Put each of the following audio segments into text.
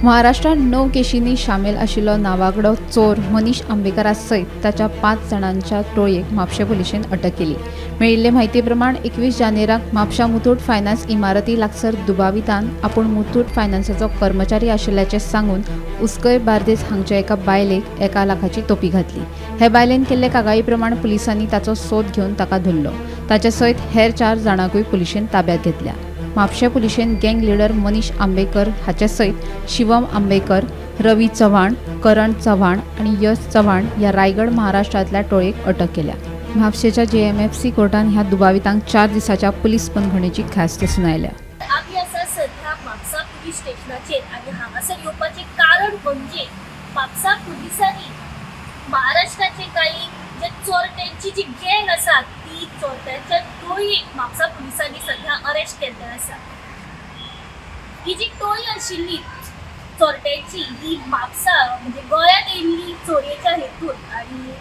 महाराष्ट्रात 9 केशींनी शामील आशिल्लो नावागडो चोर मनीष आंबेकरा सयत ताच्या 5 जाणांच्या टोळयेक म्हापशें पुलिशेन अटक केली. मेळिल्ले म्हायती प्रमाण 21 जानेराक म्हापशा मुथूट फायनान्स इमारती लागसर दुबावितान आपूण मुथूट फायनान्साचो कर्मचारी आशिल्ल्याचें सांगून उसकय बार्देस हांगच्या एका बायलेक 1 लाखाची तोपी घातली. हे बायलेन केल्ले कागाळी प्रमाण पुलिसांनी ताचो सोद घेवन ताका धरलो. ताचे सयत हेर 4 जाणांकूय पुलिशेन ताब्यात घेतल्या. म्हापशें पुलिशेन गँग लिडर मनीष आंबेकर हाचे सयत शिवम आंबेकर, रवी चव्हाण, करण चव्हाण आनी यश चव्हाण ह्या रायगड महाराष्ट्रांतल्या टोळयेक अटक केल्या. म्हापशेच्या JMFC कोर्टान ह्या दुबावितांक 4 दिसाच्या पुलीस बंदखणीची ख्यास्त सुनायल्या. आमी आसा सध्या म्हापसा पुलीस स्टेशनाचेर आनी हांगासर येवपाचें कारण म्हणजे म्हापसा पुलिसांनी महाराष्ट्राचे काही जे चोरट्यांची जी गँग आसा ती चोरट्यांच्या टोळयेक म्हापसा पुलिसांनी सध्या अरेस्ट केल्ले आसा. ही जी टोळी आशिल्ली चोरट्यांची ही म्हापसा म्हणजे गोंयांत येयल्ली चोरयेच्या हेतून आनी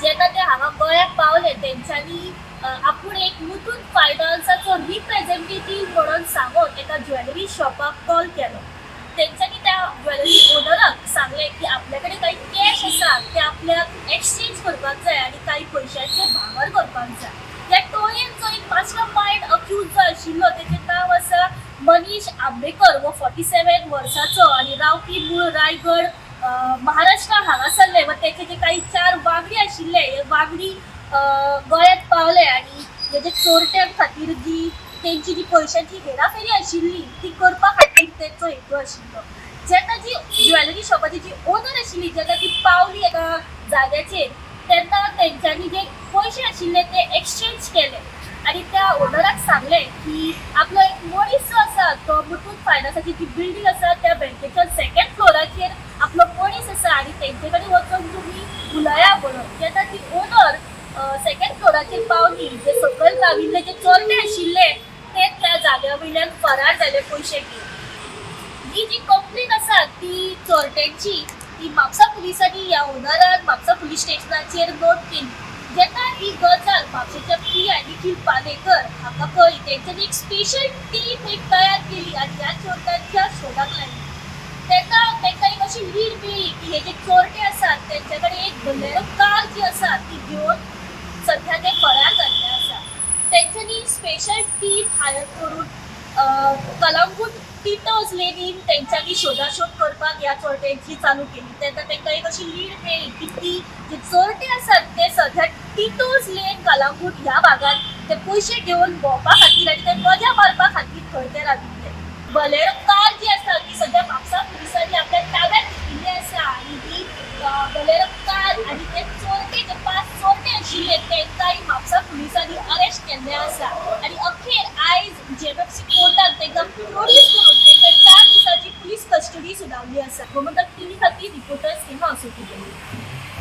जेन्ना ते हांगा गोंयांत पावले तेंच्यांनी आपूण एक मुथूट फायनान्साचो रिप्रेझेंटेटीव म्हणून सांगून एका ज्वेलरी शॉपाक कॉल केलो. तेंच्यांनी त्या ज्वेलरी ओनराक सांगलें की आपल्या कडेन काही कॅश आसा ते आपल्याक एक्सचेंज करपाक जाय आनी काही पयशांचे भांगर करपाक जाय. ह्या टोळयेन जो एक मास्टर मायंड अक्यूज जो आशिल्लो तेचें नांव आसा मनीष आंबेकर, हो 47 वर्साचो आनी रावपी मूळ रायगड महाराष्ट्र हांगासरले. व तेचे जे काही 4 वांगडी आशिल्ले हे वांगडी गोंयांत पावले आनी हे जे चोरट्यां खातीर जी तेंची जी पयशांची हेराफेरी आशिल्ली ती करपा खातीर तेंचो हेतू आशिल्लो. जेन्ना जी ज्वेलरी शॉपाची जी ओनर आशिल्ली जेन्ना ती पावली एका जाग्याचेर तेन्ना तेंच्यांनी जे पयशे आशिल्ले ते एक्सचेंज केले आनी त्या ओनराक सांगलें की आपलो एक मनीस जो आसा तो मुथूट फायनान्साची जी बिल्डींग आसा त्या बँकेच्या सेकंड फ्लोराचेर आपलो मनीस आसा आनी तेंचे कडेन वचून तुमी उलया म्हणून. जेन्ना ती ओनर सेकंड फ्लोराचेर पावली जे सकयल राविल्ले जे चोरटे आशिल्ले ते त्या जाग्या वयल्यान फरार जाले पयशे घेवन. ही जी कंप्लेन आसा ती चोरट्यांची ती म्हापसा पुलिसांनी ह्या ओनरान म्हापसा पुलीस स्टेशनाचेर नोट केली. जेन्ना ही गजाल म्हापशेच्या PI Nikhil Palekar हांकां कळ्ळी तेंच्यांनी एक स्पेशल टीम एक तयार केली आनी ह्या चोरट्यांच्या शोधाक लागली. तेन्ना तांकां एक अशी लीड मेळ्ळी की हे जे चोरटे आसात तेंच्या कडेन एक बोलेरो कार जी आसा ती घेवन सध्या ते फरार जाल्ले आसा. तेंच्यांनी स्पेशल टीम हायर करून कलंगूट टिटोज लेनीन तेंच्यांनी शोधाशोध करपाक ह्या चोरट्यांची चालू केली. तेन्ना तांकां एक अशी लीड मेळ्ळी की ती जे चोरटे आसात ते सध्या टिटोज लेन कलंगूट ह्या भागात ते पयशे घेवन भोंवपा खातीर आनी ते मजा मारपा खातीर थंय ते राविल्ले. बोलेरो कार जी आसा ती सध्या म्हापसा पुलिसांनी आपल्या ताब्यात घेतिल्ली आसा आनी ही बोलेरो कार आनी ते चोरटे जे 5 चोरटे आशिल्ले तांकांय म्हापसा पुलिसांनी अरेस्ट केल्ले आसा आनी अखेर आयज JMFC कोर्टान तांकां प्रोड्यूस करून तांकां 4 दिसांची पुलीस कस्टडी सुनावली आसा. गोमंतक टीव्ही खातीर रिपोर्टर स्नेहा असोती.